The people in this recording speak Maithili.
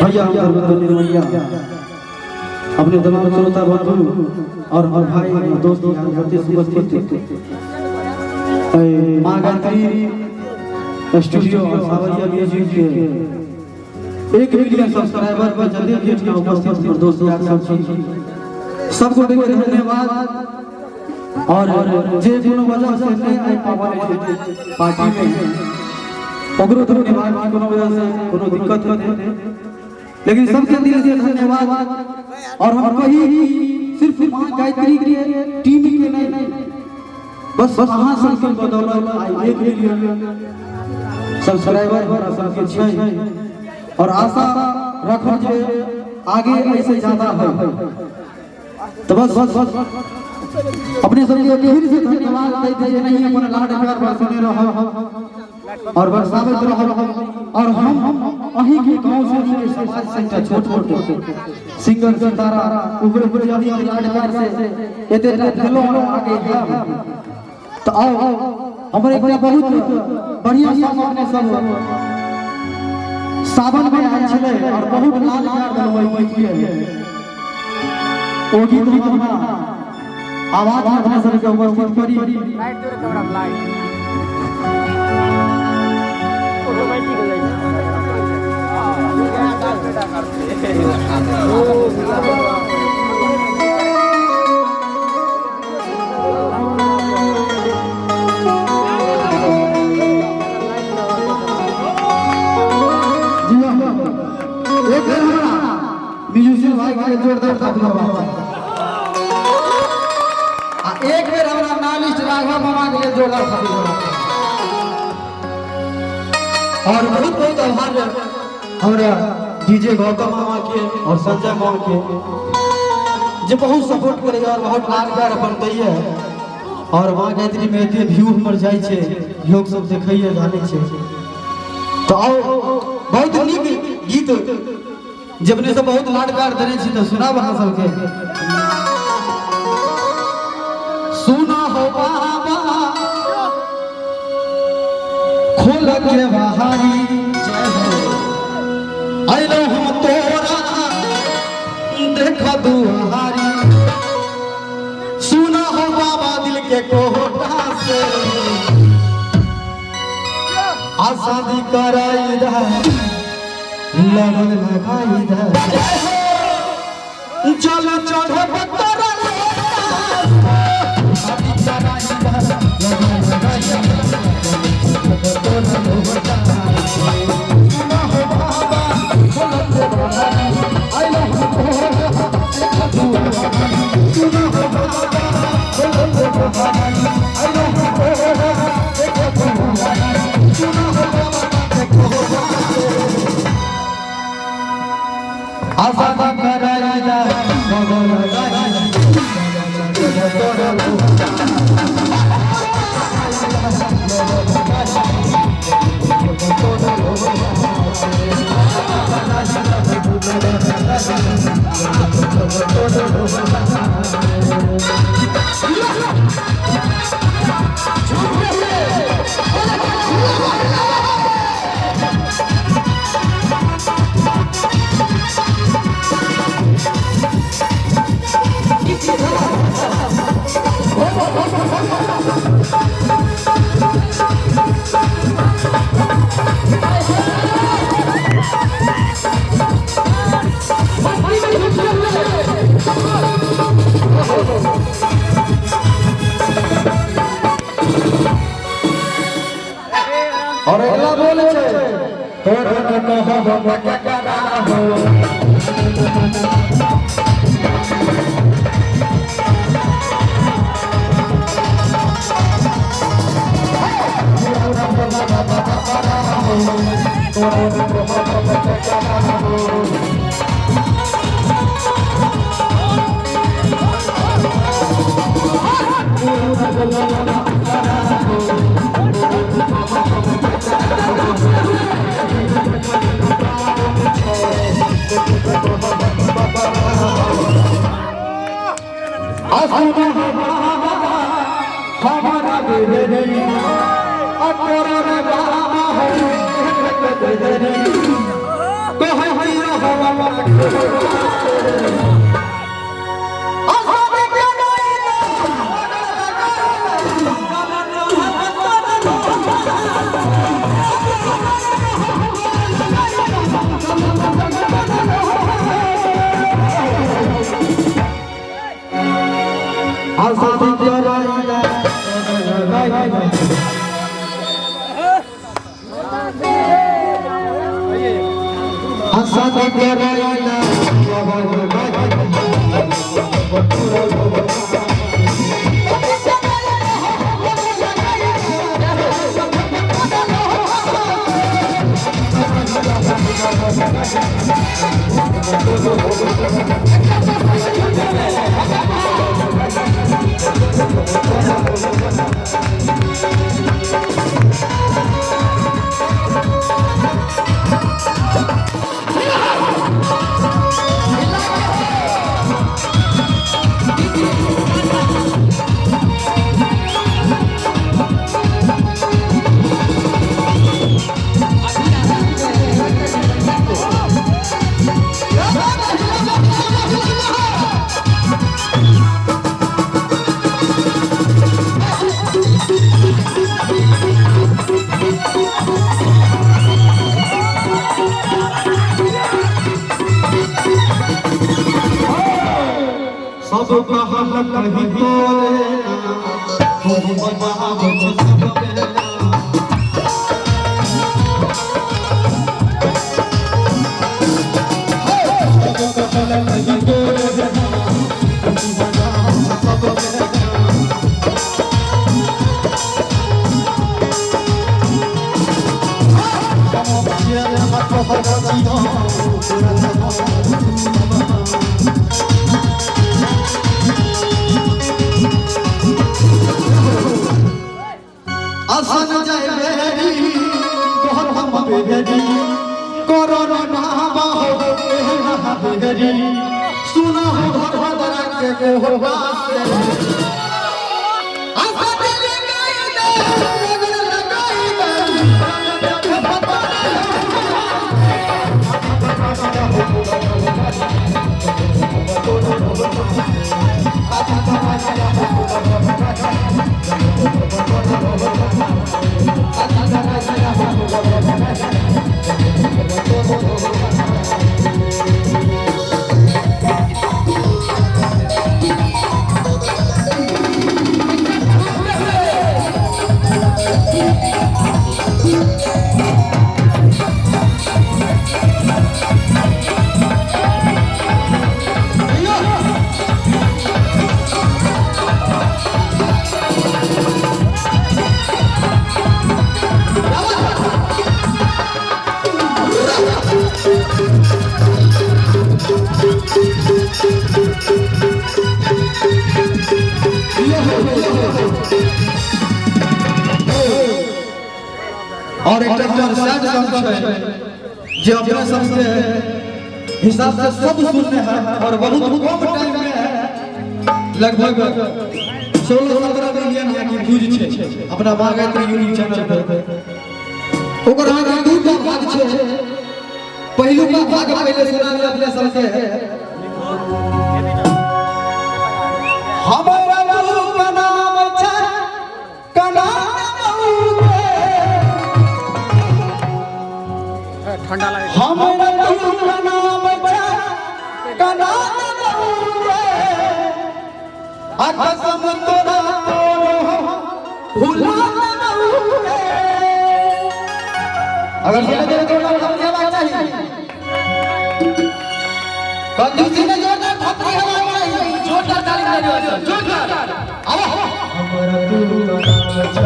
भैया हम धर्मेंद्र निर्मलिया अपने तमाम श्रोता बंधु और हमारे भाई और दोस्त यहाँ उपस्थित माँ गायत्री स्टूडियो और सावरिया म्यूजिक के 1 मिलियन सब्सक्राइबर पर जल्दी गेट में उपस्थित हमर दोस्त यार सब छी, सबको के धन्यवाद। और जे कोनो वजह से नहीं आबि पाबल पार्टी में, ओकरो धन्यवाद। कोनो वजह से कोनो दिक्कत होते, लेकिन सबके दिल से धन्यवाद। और हम कही सिर्फ माँ गायत्री के टीम के नहीं, बस अहाँ सबके बदौलत आइ 1 मिलियन सब्सक्राइबर हमरा सबके छै और आशा रखब जे आगे ऐसे ज्यादा है। तो बस बस अपने सबके फिर से धन्यवाद दैत जे नहीं अपन लाड प्यार बरसने रहो और बरसाबैत रहो। और हम अहीं के गांव से, अहीं के समाज से एकटा छोट छोट सिंगर सितारा उभरे उभरे अहीं के लाड प्यार से एते भेलो आगे जायब। तो आओ, हमर एकटा बहुत बढ़िया सॉन्ग अपने सब सावन में आयल छलै और बहुत लाल प्यार देलहुँ ओहि गीत के। ओ गीत हम अपना आवाज में अपने सबके उपस्थित करी। लाइट जोरे कैमरा लाइट ऑटोमेटिक हो जाइ छै। जी हाँ, एक बेर हमरा म्यूजिशियन भाई के जोरदार ताली होबाक चाही आ एक बेर हमरा नालिस्ट राघव मामा के लिए जोरदार ताली होबाक चाही। और बहुत बहुत आभार हमरा डीजे गौतम मामा के और संजय मामा के, जे बहुत सपोर्ट करैया और बहुत लाड प्यार अपन दैया और माँ गायत्री में एते व्यू हमर जाइ छै, लोग सब देखैया, जानै छै। तो आओ, बहुत नीक गीत जे अपने सब बहुत लाड प्यार देने छी, तो सुनाब अहाँ सबके। सुना हो बाबा, खोल के बहारी, अइलो हम तोरा देख दुहारी। सुना हो बाबा, दिल के कोटा से आसादी कराई दे, लगन लगाई दे, जल चढ़ब तोरा शादी कराई दे, लगन लगाई दे, तोरा लोटा। सुना हो बाबा, खोल के बहारी, आइलो हम तोरा देख दुहारी। सुना हो बाबा, खोल के बहारी, आइलो हम तोरा देख दुहारी। सुना हो बाबा, देखो आसादी कराई दे, लगन लगाई दे, तोरा लोटा। और अगला बोल छै, तोरा न कहब ककरा हो। तोरा न कहब ककरा हो। हमारा बेदरी अतोरा रे बाबा हो, बेदरी कहे हई। सब कहल कही तोरे तुम बजाव सब बेला। सब कहल कही तोरे तुम बजाव सब बेला। आसन जय बेरी तोहर हम बेरी कोरोना नामा हो बेरी सुना हो धर के हो वासे आसन लगाई दे लगाई दे और एक सैड सॉन्ग है जो अपने सबसे हिसाब से सब सुनने हैं और बहुत कम टाइम में है, लगभग 16-17 मिलियन या कि व्यूज छे अपना मां गायत्री यूट्यूब चैनल पर। ओकर अहाँ दू टा भाग छे, पहिलुका भाग पहिले सुना लिया अपने सबके। हमरा रूप नाम छै कना ठंडा लगे। हमरा रूप नाम छै कना आ कसम तोरा तोरो भुला रे। अगर सुने तो जोरदार थपकी हवा चाहिए, कंजूसी ने जोरदार थपकी हवा चाहिए, जोरदार ताली बजाओ, जोरदार। आओ हमरा तू नाम छै